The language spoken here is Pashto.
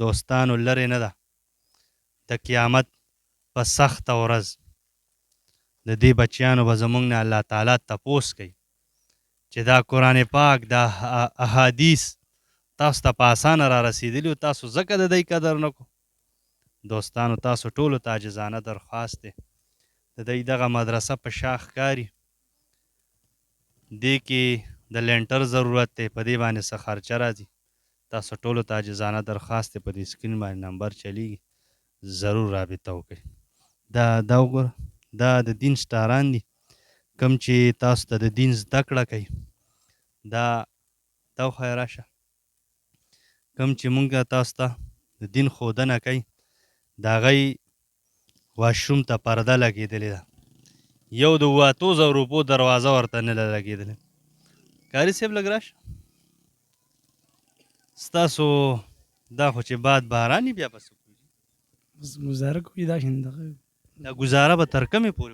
دوستانو لرې نه ده د قیامت په سخته ورځ د دې بچیانو به زمونږ نه الله تعالی تپوس کوي چې دا قرآن پاک دا احادیث تاسو ته په اسانه را رسېدلي او تاسو ځکه د دی قدر نه کو. دوستانو تاسو ټولو ته عاجزانه درخواست دی، د دی دغه مدرسه په شا ښکاري، دې کې د لینټر ضرورت دی، په دې باندې څه خرچه راځي. تاسو ټولو ته عاجزانه درخواست دی، په دې سکرین باندې نمبر چلیږي، ضرور رابطه وکړئ. دا دا وګوره، دا د دین سټاران دي کوم چې تاسو ته د دین زده کړه کوي. دا دا وښیه راشه، کوم چې مونږ تاسو ته د دین ښودنه کوي، د هغوی واشروم ته پرده لګېدلې ده، یو د اووه اتو زرو روپو دروازه ورته نه ده لګېدلې. قاري صاحب لږ راشه، ستاسو دا خو چې باد باران بیا به څه کوي؟ بس ګزاره کوي، دا شین دغه دا ګزاره به تر کومې پورې؟